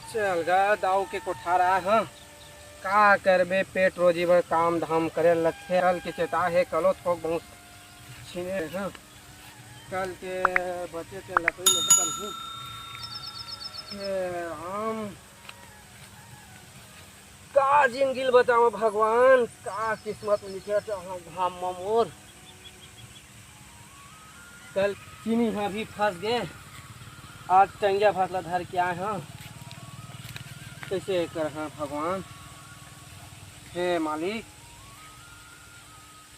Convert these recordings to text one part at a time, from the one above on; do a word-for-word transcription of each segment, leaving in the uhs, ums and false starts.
चल गा, दाऊ के कोठार आए हं। का करबे, पेट रोजी बर काम धाम करे लगथे। कल के चेता हे, कलो थोक बहुत छीने हं। कल के बचे के लकड़ी नहीं करहूँ। हे राम, का जिंदगी ल बतावं भगवान, का किस्मत में लिखे रहे घाम में मोर। कल चीनी ह भी फंस गे, आज टंगिया भात ला धर के आए हं। कैसे करहूँ भगवान, हे मालिक,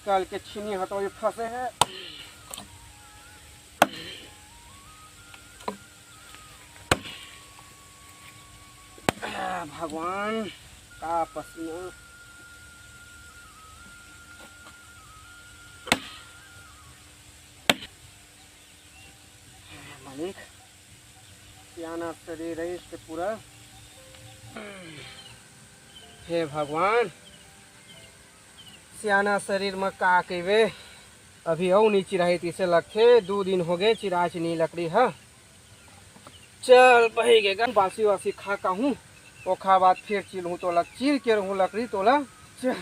कल के छीनी ह तो ये फंसे हे। भगवान, का पसीना। मालिक, सियाना शरीर रहिस ते पूरा। हे भगवान, सियाना शरीर म का कहिबे, अभी अउ नी चिराही तइसे लगथे। दू दिन होगे चिराय चिनी लकड़ी ह। चल बही गे गन, बासी वासी खा काहूँ, ओखर बाद फिर चिरहूँ तोला, चीर के रहूँ लकड़ी तोला। चल।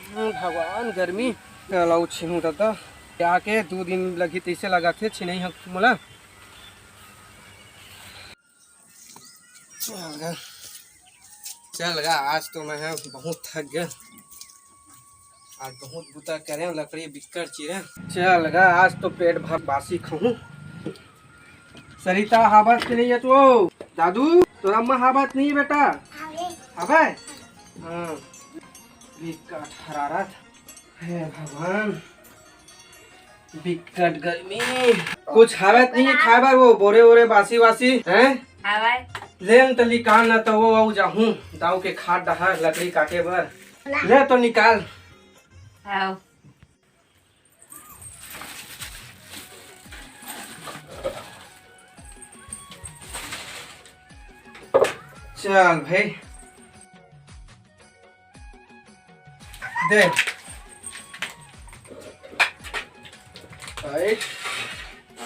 हम्म, भगवान, गर्मी। चल, अउ छीनहूँ त, त। आके दू दिन लगही, तइसे लगत हे, छीनही हम मोला। चल गा, चल गा, आज तो मैं ह बहुत थक गया। आज बहुत बुता करे, लकड़ी बिक्कट चीरे। चल गा, आज तो पेट भर बासी खाहूँ। सरिता, हाबत के नहीं है तू? दादू, तोरा अम्मा हाबत नहीं है बेटा? हाबे। हाबे? हाँ। बिकट हरारत। हे भगवान, बिकट गर्मी। कुछ हाबत नहीं है खाए बर, वो बोरे वोरे बासी वासी, हैं? हाबे। ले न त निकाल न त वो अउ जाहूँ, दाऊ के खाट डहर लकड़ी काटे बर। ले तो निकाल। आओ। चल भाई, दे। भाई,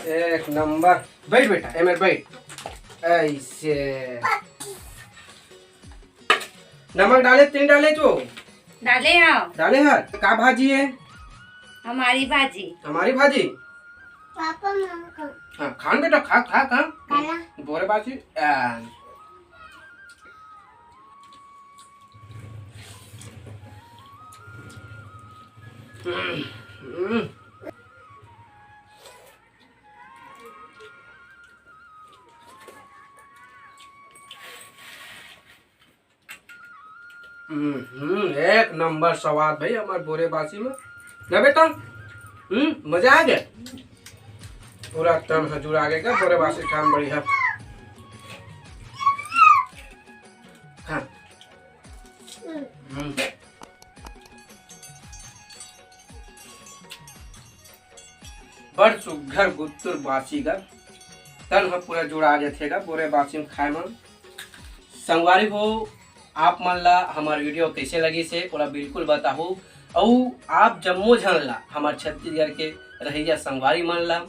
एक नंबर। बैठ बेटा, एमेर बैठ। ऐसे। नमक डाले, तीन डाले तो? डाले हव। डाले हर? का भाजी है? हमारी भाजी। हमारी भाजी? पापा, माँ को। हाँ, खान बेटा, खा, खा, खा। काला। बोरे बाजी। आ। हम्म, हम्म। हम्म, एक नंबर स्वाद भाई हमार बोरे बासी में। ना बेटा? हम्म, मजा आ गया? पूरा तन ह जुड़ा गया बोरे बासी खान बढ़िया। हाँ। हम्म। बड़ सुग्घर गुत्तुर बासी गा, तन ह पूरा जुड़ा जथे गा बोरे बासी म खाए म। संगवारी हो, आप मन ला हमर video कइसे लगिस हे, ओला बिल्कुल बताहू। अउ आप जम्मो झन ला, हमर छत्तीसगढ़ के रहइया संगवारी मन ला,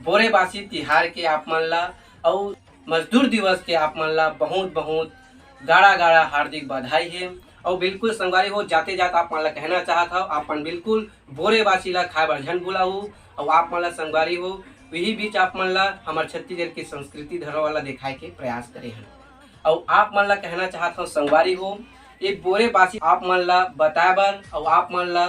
बोरे बासी तिहार के आप मन ला, अउ मजदूर दिवस के आप मन ला बहुत बहुत गाड़ा गाड़ा हार्दिक बधाई हे। अउ बिल्कुल संगवारी हो, जाते जात आप मन ला कहना चाहत हव, आप मन बिल्कुल बोरे बासी ला खाए बर झन भुलाहू। अउ आप मन ला संगवारी हो, इही बीच आप मन ला हमर छत्तीसगढ़ के संस्कृति धरोहर ला देखाए के प्रयास करे हन। अउ आप मन ला कहना चाहत हव संगवारी हो, ये बोरे बासी आप मन ला बताए बर अउ आप मन ला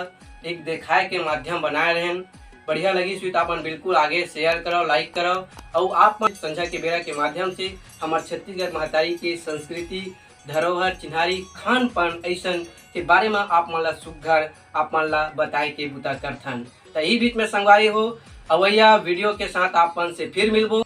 एक देखाए के माध्यम बनाए रहेन। बढ़िया लगिस होही त आप मन बिल्कुल आगे share करव, like करव, अउ आप मन संझा के बेरा के माध्यम से हमर छत्तीसगढ़ महतारी के संस्कृति, धरोहर, चिन्हारी, खान पान अइसन के बारे म आप मन ला सुग्घर आप मन ला बताए के बुता करथन। त इही बीच में संगवारी हो, अवइया video के साथ आप मन से फिर मिलबो।